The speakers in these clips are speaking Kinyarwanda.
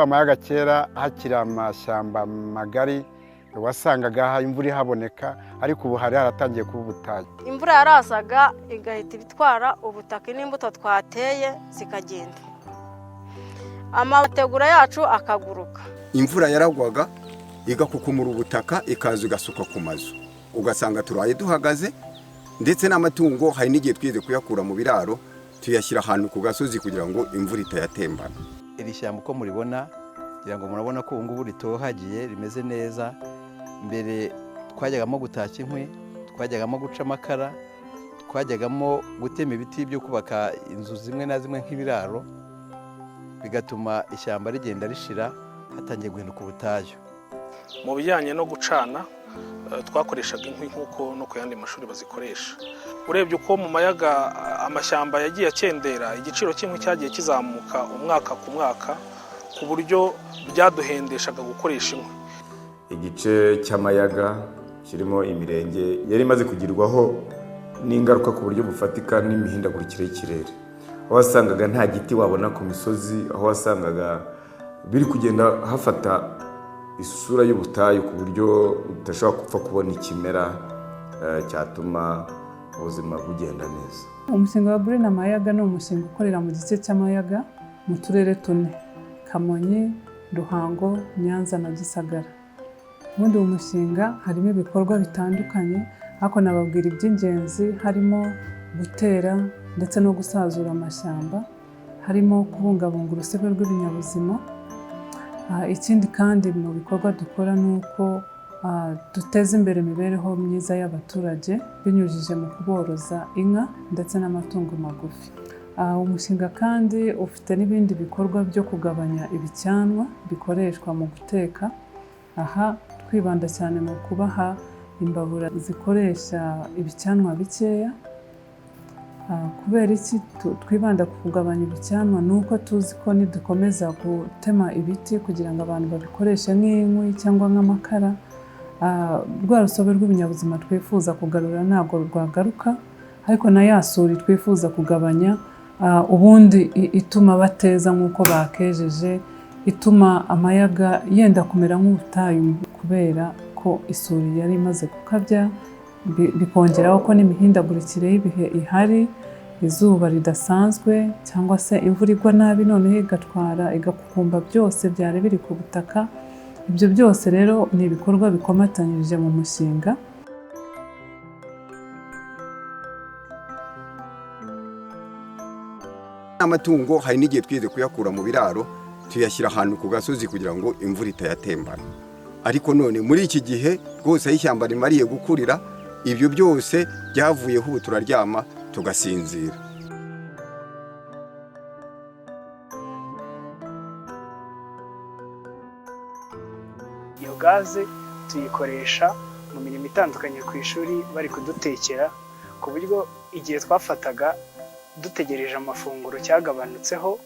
Amayaga kera hakiri amashyamba magari, wasangaga imvura ihaboneka, ariko ubu hari haratangiye kuba ubutayu. Imvura yarazaga igahita itwara ubutaka n'imbuto twateye zikagenda, amategura yacu akaguruka. Imvura yaragwaga igakukumura ubutaka, ikaza igasuka ku mazu, ugasanga turaye duhagaze. Ndetse n'amatungo hari n'igihe twize kuyakura mu biraro, tuyashyira ahantu ku gasozi kugira ngo imvura itayatembana. Iri shyamba uko muribona, kugira ngo murabona ko ubu ngubu ritohagiye, rimeze neza. Mbere twajyagamo gutashya inkwi, twajyagamo guca amakara, twajyagamo gutema ibiti byo kubaka inzu zimwe na zimwe nk'ibiraro, bigatuma ishyamba rigenda rishira, hatangiye guhinduka ubutayu. Mu bijyanye no gucana, twakoreshaga inkwi nk'uko no ku yandi mashuri bazikoresha. Urebye uko mu Mayaga amashyamba yagiye akendera, igiciro cy'inkwi cyagiye kizamuka umwaka ku mwaka, ku buryo byaduhendeshaga gukoresha inkwi. Igice cy'Amayaga kirimo imirenge yari imaze kugirwaho n'ingaruka ku buryo bufatika n'imihindagurikire y'ikirere, aho wasangaga nta giti wabona ku misozi, aho wasangaga biri kugenda hafata isura y'ubutayu, ku buryo udashobora gupfa kubona ikimera cyatuma ubuzima bugenda neza. Umushinga wa Green Amayaga ni umushinga ukorera mu gice cy'Amayaga mu turere tune: Kamonyi, Ruhango, Nyanza na Gisagara. Ubundi uwo mushinga harimo ibikorwa bitandukanye, ariko nababwira iby'ingenzi: harimo gutera ndetse no gusazura amashyamba, harimo kubungabunga urusobe rw'ibinyabuzima. Ikindi kandi mu bikorwa dukora ni uko duteza imbere imibereho myiza y'abaturage binyujije mu kuboroza inka ndetse n'amatungo magufi. Umushinga kandi ufite n'ibindi bikorwa byo kugabanya ibicanwa bikoreshwa mu guteka, aha twibanda cyane mu kubaha imbabura zikoresha ibicanwa bikeya. Kubera iki twibanda ku kugabanya ibicanwa? Ni uko tuzi ko nidukomeza gutema ibiti kugira ngo abantu babikoreshe nk'inkwi cyangwa nk'amakara, rwa rusobe rw'ibinyabuzima twifuza kugarura ntabwo rwagaruka, ariko na ya suri twifuza kugabanya, ubundi ituma bateza nk'uko bakejeje, ituma Amayaga yenda kumera nk'ubutayu kubera ko isuri yari imaze gukabya, bikongeraho ko n'imihindagurikire y'ibihe ihari, izuba ridasanzwe cyangwa se imvura igwa nabi, noneho igatwara, igakukumba byose byari biri ku butaka. Ibyo byose rero ni ibikorwa bikomatanyirije mu mushinga. Amatungo hari n'igihe twize kuyakura mu biraro, tuyashyira ahantu ku gasozi kugira ngo imvura itayatembana. Ariko none muri iki gihe rwose aho ishyamba rimariye gukurira, ibyo byose byavuyeho, ubu turaryama tugasinzira. Iyo gaze tuyikoresha mu mirimo itandukanye ku ishuri, bari kudutekera, ku buryo igihe twafataga dutegereje amafunguro cyagabanutseho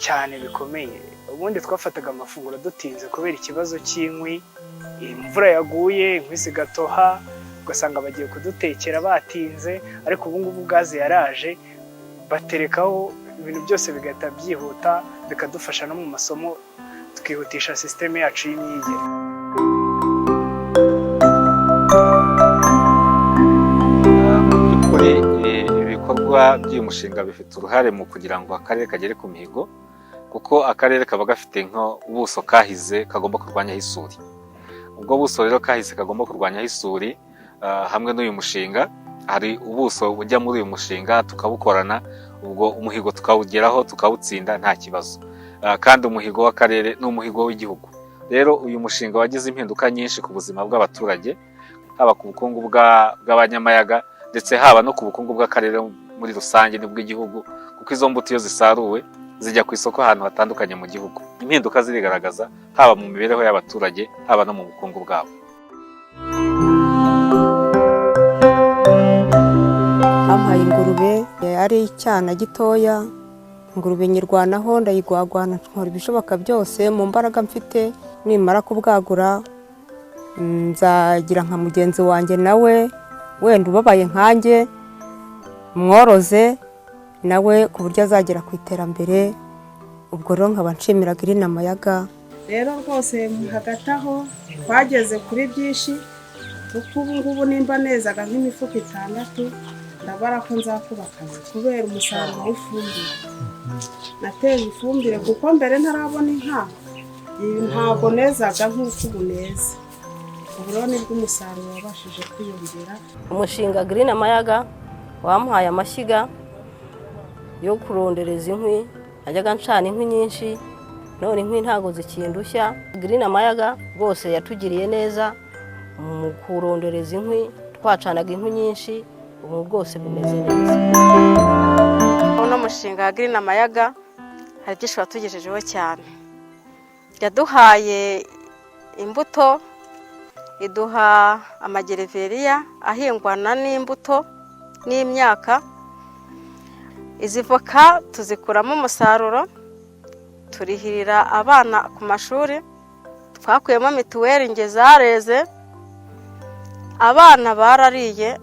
cyane bikomeye. Ubundi twafataga amafunguro dutinze kubera ikibazo cy'inkwi. Imvura yaguye inkwi zigatoha, ugasanga bagiye kudutekera batinze. Ariko ubu ngubu gaze yaraje, baterekaho ibintu byose bigahita byihuta, bikadufasha no mu masomo, tukihutisha sisiteme yacu y'imyigire. Mu by'ukuri ibikorwa by'uyu mushinga bifite uruhare mu kugira ngo akarere kagere ku mihigo, kuko akarere kaba gafite nk'ubuso kahize kagomba kurwanyaho isuri. Ubwo buso rero kahise kagomba kurwanyaho isuri, hamwe n'uyu mushinga, hari ubuso bujya muri uyu mushinga tukabukorana, ubwo umuhigo tukawugeraho, tukawutsinda nta kibazo. Kandi umuhigo w'akarere ni umuhigo w'igihugu. Rero uyu mushinga wagize impinduka nyinshi ku buzima bw'abaturage, haba ku bukungu bw'Abanyamayaga, ndetse haba no ku bukungu bw'akarere muri rusange n'ubw'igihugu, kuko izo mbuto iyo zisaruwe zijya ku isoko ahantu hatandukanye mu gihugu. Impinduka zirigaragaza haba mu mibereho y'abaturage, haba no mu bukungu bwabo. Bampaye ingurube ari icyana gitoya, ingurube nyirwanaho, ndayigwagwana, nkora ibishoboka byose mu mbaraga mfite. Nimara kubwagura, nzagira nka mugenzi wanjye nawe wenda ubabaye nkanjye, mworoze nawe ku buryo azagera ku iterambere. Ubwo rero nkaba nshimira Green Amayaga. Rero rwose hagati aho twageze kuri byinshi, kuko ubu ngubu nimba nezaga nk'imifuka 6, ndabara ko nzakuba akazi kubera umusaruro w'ifumbire. Nateye ifumbire kuko mbere ntarabona inka ntabwo nezaga nk'uko ubu neza. Ubu rero nibwo umusaruro wabashije kwiyongera. Umushinga Green Amayaga wamuhaye amashyiga yo kurondereza inkwi, najyaga ncana inkwi nyinshi, none inkwi ntabwo zikindushya. Green Amayaga rwose yatugiriye neza mu kurondereza inkwi, twacanaga inkwi nyinshi, ubu rwose bimeze neza. Uno mushinga wa Green Amayaga hari byinshi watugejejeho cyane. Yaduhaye imbuto, iduha amagereveriya ahingwana n'imbuto n'imyaka. Izi voka tuzikuramo umusaruro, turihirira abana ku mashuri, twakuyemo mituweli nge zareze, abana barariye.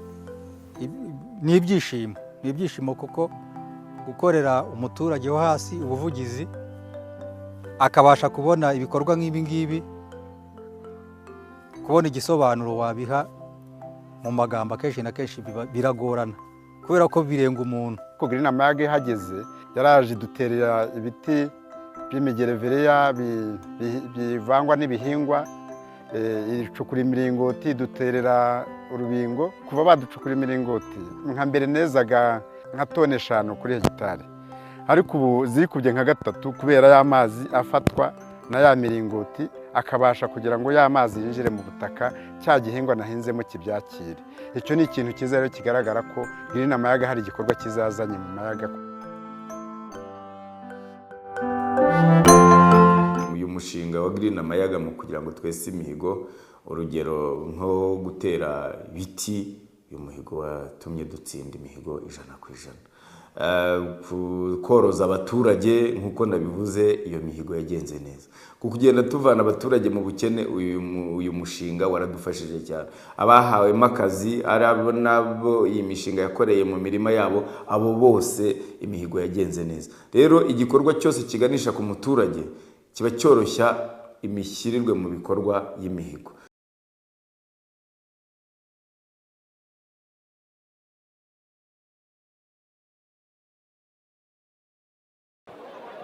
Ni ibyishimo, ni ibyishimo kuko gukorera umuturage wo hasi ubuvugizi akabasha kubona ibikorwa nk'ibi ngibi, kubona igisobanuro wabiha mu magambo akenshi na kenshi biragorana kubera ko birenga umuntu. Ko Green Amayaga ihageze yaraje duterera ibiti by'imigereveriya bivangwa n'ibihingwa, icukura imiringoti, duterera urubingo. Kuva baducukura imiringoti nka mbere nezaga nka tone 5 kuri hegitari, ariko ubu zikubye nka 3 kubera ya mazi afatwa na ya miringoti akabasha kugira ngo ya mazi yinjire mu butaka, cya gihingwa nahinzemo kibyakire. Icyo ni ikintu cyiza rero kigaragara ko Green Amayaga hari igikorwa kizazanye mu mayaga. Uyu mushinga wa Green Amayaga mu kugira ngo twese imihigo, urugero nko gutera ibiti, uyu muhigo watumye dutsinda imihigo 100%. Koroza abaturage nk'uko nabivuze, iyo mihigo yagenze neza. Kugenda tuvana abaturage mu bukene, uyu mushinga waradufashije cyane. Abahawemo akazi ari nabo iyi mishinga yakoreye mu mirima yabo, abo bose imihigo yagenze neza. Rero igikorwa cyose kiganisha ku muturage kiba cyoroshya imishyirirwe mu bikorwa y'imihigo.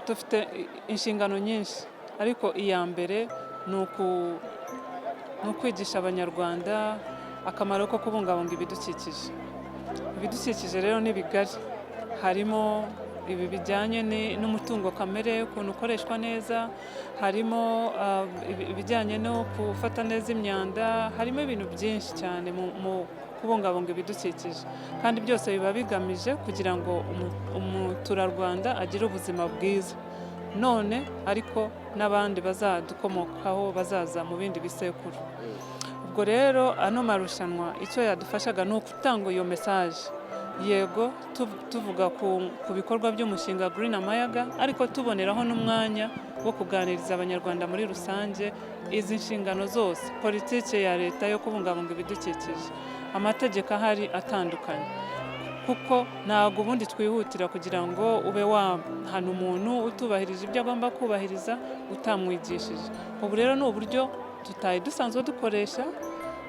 Dufite inshingano nyinshi, ariko iya mbere ni ukwigisha Abanyarwanda akamaro ko kubungabunga ibidukikije. Ibidukikije rero ni bigari, harimo ibi bijyanye n'umutungo kamere, ukuntu ukoreshwa neza, harimo ibijyanye no gufata neza imyanda, harimo ibintu byinshi cyane mu kubungabunga ibidukikije, kandi byose biba bigamije kugira ngo umuturarwanda agire ubuzima bwiza none, ariko n'abandi bazadukomokaho bazaza mu bindi bisekuru. Ubwo rero ano marushanwa icyo yadufashaga ni ugutanga iyo message, yego tuvuga ku bikorwa by'umushinga Green Amayaga, ariko tuboneraho n'umwanya wo kuganiriza Abanyarwanda muri rusange izi nshingano zose, politike ya leta yo kubungabunga ibidukikije, amategeko ahari atandukanye, kuko ntabwo ubundi twihutira kugira ngo ube wahana umuntu utubahirije ibyo agomba kubahiriza utamwigishije. Ubu rero ni uburyo tutari dusanzwe dukoresha,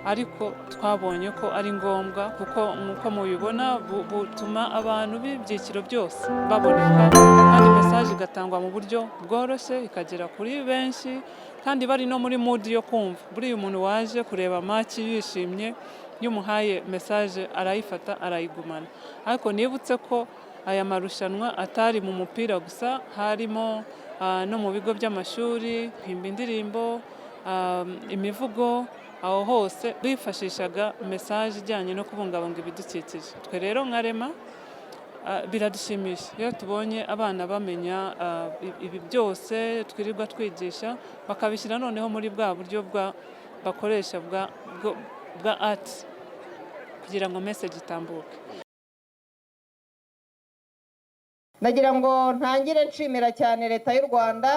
ariko twabonye ko ari ngombwa, kuko nk'uko mubibona butuma abantu b'ibyiciro byose baboneka, kandi message igatangwa mu buryo bworoshye ikagera kuri benshi, kandi bari no muri mood yo kumva. Buriya umuntu waje kureba match yishimye, iyo umuhaye message arayifata arayigumana. Ariko nibutse ko aya marushanwa atari mu mupira gusa, harimo no mu bigo by'amashuri, guhimba indirimbo, imivugo, aho hose bifashishaga message ijyanye no kubungabunga ibidukikije. Twe rero nka REMA biradushimisha iyo tubonye abana bamenya ibi byose twirirwa twigisha, bakabishyira noneho muri bwa buryo bakoresha bwa art kugira ngo message itambuke. Nagira ngo ntangire nshimira cyane leta y'u Rwanda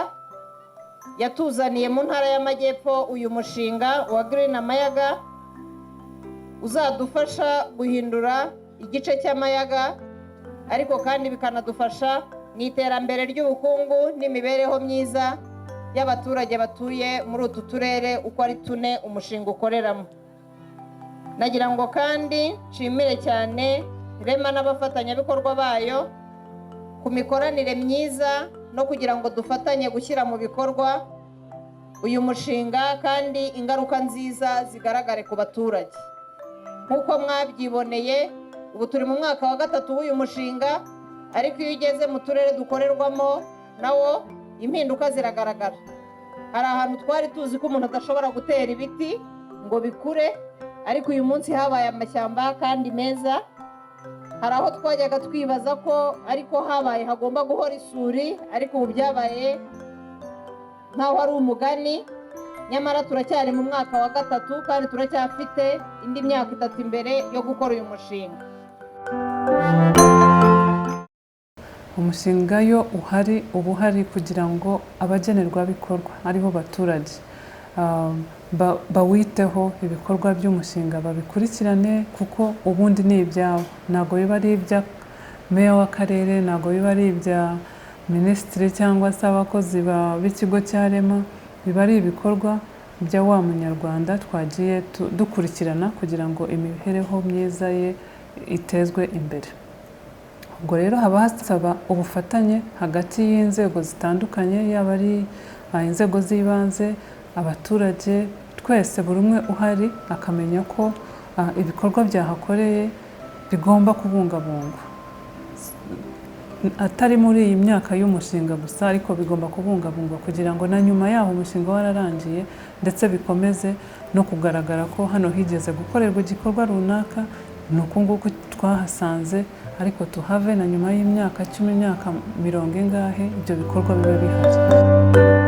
yatuzaniye mu ntara y'Amajyepfo uyu mushinga wa Green Amayaga uzadufasha guhindura igice cy'amayaga, ariko kandi bikanadufasha mu iterambere ry'ubukungu n'imibereho myiza y'abaturage batuye muri utu turere uko ari tune umushinga ukoreramo. Nagira ngo kandi nshimire cyane REMA n'abafatanyabikorwa bayo ku mikoranire myiza no kugira ngo dufatanye gushyira mu bikorwa uyu mushinga kandi ingaruka nziza zigaragare ku baturage. Nk'uko mwabyiboneye, ubu turi mu mwaka wa 3 w'uyu mushinga, ariko iyo ugeze mu turere dukorerwamo nawo impinduka ziragaragara. Hari ahantu twari tuzi ko umuntu adashobora gutera ibiti ngo bikure, ariko uyu munsi habaye amashyamba kandi meza. Hari aho twajyaga twibaza ko ariko habaye hagomba guhora isuri, ariko ubu byabaye nkaho ari umugani. Nyamara turacyari mu mwaka wa 3 kandi turacyafite indi myaka 3 imbere yo gukora uyu mushinga. Umushinga yo uhari uba uhari kugira ngo abagenerwabikorwa aribo baturage bawiteho, ibikorwa by'umushinga babikurikirane, kuko ubundi ni ibyabo, ntabwo biba ari ibya meya w'akarere, ntabwo biba ari ibya minisitiri cyangwa se abakozi b'ikigo cya REMA, biba ari ibikorwa bya wa munyarwanda twagiye dukurikirana kugira ngo imibereho myiza ye itezwe imbere. Ubwo rero haba hasaba ubufatanye hagati y'inzego zitandukanye, yaba ari inzego z'ibanze, abaturage, twese buri umwe uhari akamenya ko ibikorwa byahakoreye bigomba kubungabungwa, atari muri iyi myaka y'umushinga gusa, ariko bigomba kubungabungwa kugira ngo na nyuma yaho umushinga wararangiye, ndetse bikomeze no kugaragara ko hano higeze gukorerwa igikorwa runaka, ni uku nguku twahasanze, ariko tuhave na nyuma y'imyaka 10, imyaka 40 ingahe, ibyo bikorwa bibe bihari.